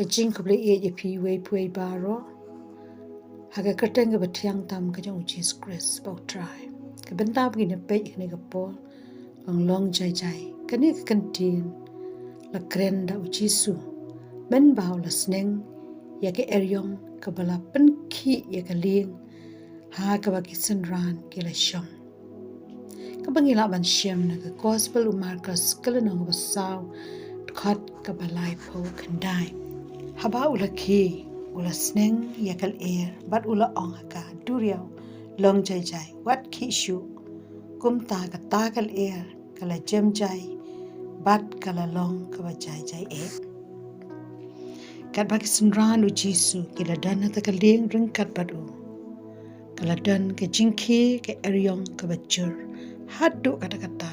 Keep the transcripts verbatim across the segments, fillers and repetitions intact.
Ka jingkhublei ïa phi wei phi wei baroh ha ka kyrteng kaba thiang tam ka jong u Jisu Khrist ba u Trai. Ka bynta ba ngin ïa peit ha kane ka por long long jai jai. Kane ka kyntien la kren da u Jisu mynba u la sneng ïa ka eriong kaba la pynkhih ïa ka lieng ha kaba ki synran ki la shong. Kaba ngi lah ban shem na ka Gospel u Markos ka lynnong kaba saw, dkhot kaba laiphew khyndai. Haba u la khie u la sneng ïa ka lyer bad u la ong ha ka duriaw, long jai jai, wat khih shuh. Kumta kata ka lyer ka la jem jai bad ka la long kaba jai jai eh. Katba ki synran u Jisu ki la don ha kata ka lieng ryngkat bad u, ka la don ka jingkhie ka eriong kaba jur haduh katta katta,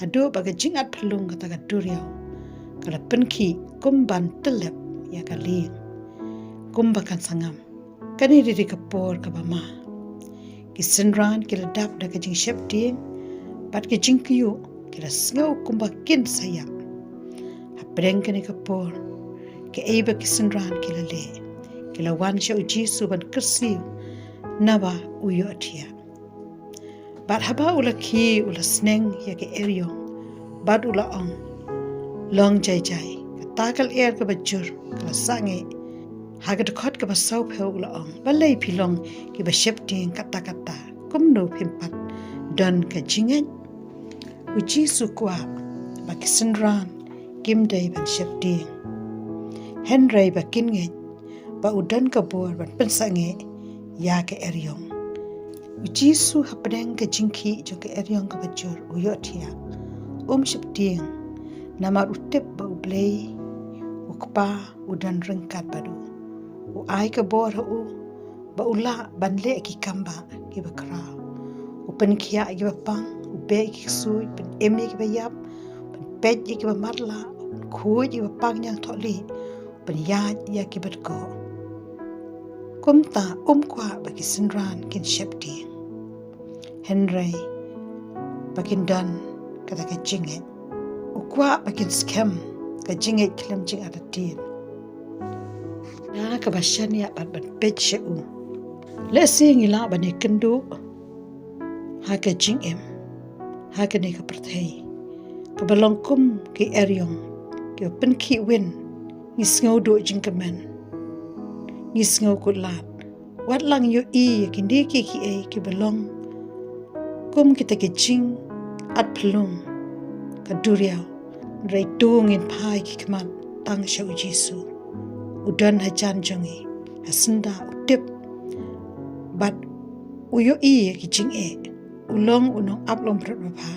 haduh ba ka jingat phyllung kata ka duriaw ka la pynkhih kum ban tyllep ïa ka lieng, kumba kan sa ngam. Kane dei ka por kaba ma. Ki synran ki la dap da ka jingsheptieng bad ka jingkyiuh, ki la sngew kumba kin sa ïap. Hapdeng kane ka por, kaei ba ki synran ki la leh? Ki la wan sha u Jisu ban kyrsiew naba u ïohthiah. Bad haba u la khie u la sneng ïa ka eriong bad u la ong, long jai jai. Kata ka lyer kaba jur ka la sangeh. Ha ka dkhot kaba sawphew u la ong, balei phi long kiba sheptieng katta katta, kumno phim pat don ka jingngeit? U Jisu kwah ba ki synran kim dei ban sheptieng, hynrei ba kin ngeit ba u don ka bor ban pynsangeh ïa ka eriong. U Jisu hapdeng ka jingkhih jong ka eriong kaba jur u ïohthiah. Um sheptieng, namar u tip ba U Blei u Kpa u don ryngkat bad u. U ai ka bor ha u ba u lah ban leh ki kambah kiba khraw. U pynkhiah ïa kiba pang, u beh ïa ki ksuid, pynim ïa kiba ïap, pynpeit ïa kiba matlah, pynkhuid ïa kiba pang ñiangthohlieh, pynïaid ïa kiba dkoh. Kumta um kwah ba ki synran kin sheptieng, hynrei ba kin don kata ka jingngeit. U kwah ba kin skhem ka jingngeit khlem jingartatien. Da kaba shaniah bad ban peit sha u, lehse ngi lah ban ïakynduh ha ka jingim ha kane ka pyrthei kaba long kum ki eriong kiba pynkhih win. Ngi sngew duh jingkyrmen, ngi sngew kut lad. Wat la ngi ïohi ïa kine kiei kiei kiba long kum kita ki jingat phyllung ka duriaw, hynrei to ngin phai ki khmat tang sha u Jisu. U don hajan jong ngi, ha syndah u tip bad u ïohi ïa ki jingeh. U long u nongaplongbrot babha.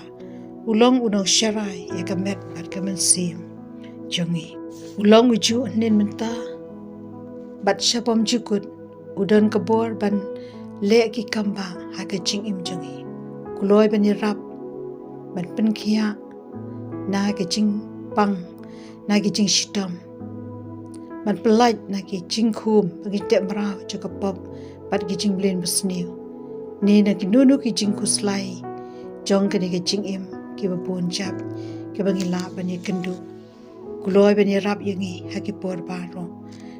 U long u nongsharai ïa ka met bad ka mynsiem jong ngi. U long ujuh hynnin mynta bad sha bymjukut. U don ka bor ban leh ki kambah ha ka jingim jong ngi. Kloi ban ïarap, ban pynkhiah na ka jingpang, na ka jingshitom, ban pyllait na ki jingkhum, na ki jingteh mraw jong ka pop bad ki jingmlien basniew, ne na kino kino ki jingkhuslai jong kane ka jingim kiba bun jait kiba ngi lah ban ïakynduh. Kloi ban ïarap ïa ngi ha ki por baroh.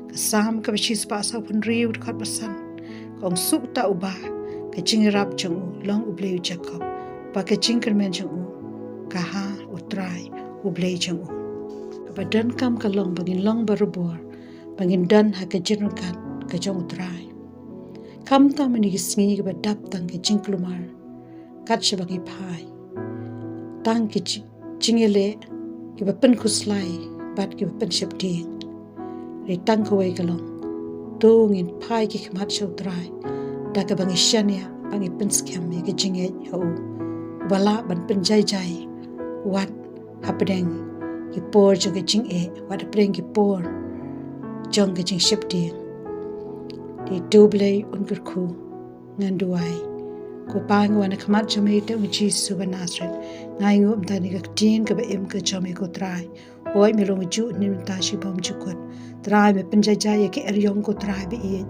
Ka Salm kaba shispah sawphew hynriew, dkhot ba san, ka ong, suk ta uba ka jingïarap jong u long U Blei u Jakob, ba ka jingkyrmen jong u ka ha U Trai U Blei jong u. Kaba donkam ka long ba ngin long barabor, ba ngin don ha ka jingryngkat ka jong U Trai. Khamtam ha kine ki sngi kaba dap tang ka jingkulmar kat shaba ngi phai, tang ki ji-, jingïaleh kiba pynkhuslai bad kiba pynsheptieng. Hynrei tang kawei ka long, to ngin phai ki khmat sha U Trai da kaba ngi shaniah bad ngi pynskhem ïa ka jingngeit ha u, uba lah ban pynjai jai wat hapdeng ki por jong ka jingeh, wat hapdeng ki por jong ka jingsheptieng. Te to Blei un kyrkhu. Ngan duwai. Ko Pa, nga wan ha khmat jong me ha ka kyrteng u Jisu ba Nasaret. Nga ainguh mynta ïa ka ktien kaba im ka jong me, ko Trai. Hooid, me long ujuh hynnin mynta shi bymjukut. Trai, me pynjai jai ïa ki eriong, ko Trai ba ïeit.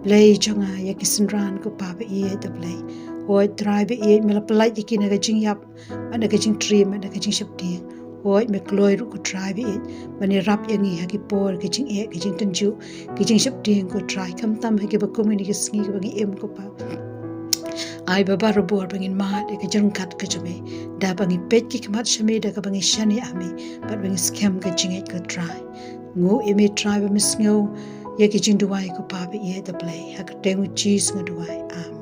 Blei jong nga, ïa ki synran, ko Pa ba ïeit, ah Blei. Hooid Trai ba ïeit, me la pyllait ïa ki na ka jingïap, na ka jingtriem, na ka jingsheptieng. poi, me kloi ruh ko Trai ba ïeit ban ïarap ïa ngi ha ki por ki jingeh, ki jingtynjuh, ki jingsheptieng ko Trai, khamtam ha kiba kum kine ki sngi kiba ngi im ko Pa. Ai ba barabor ba ngin mad ïa ka jingryngkat ka jong me da ba ngi peit ki khmat sha me, da kaba ngi shaniah ha me bad ba ngi skhem ka jingngeit ko Trai. Nguh ïa me Trai ba me sngew ïa ki jingduwai ko Pa ba ïeit, da Blei ha ka kyrteng u Jisu nga duwai. Amen.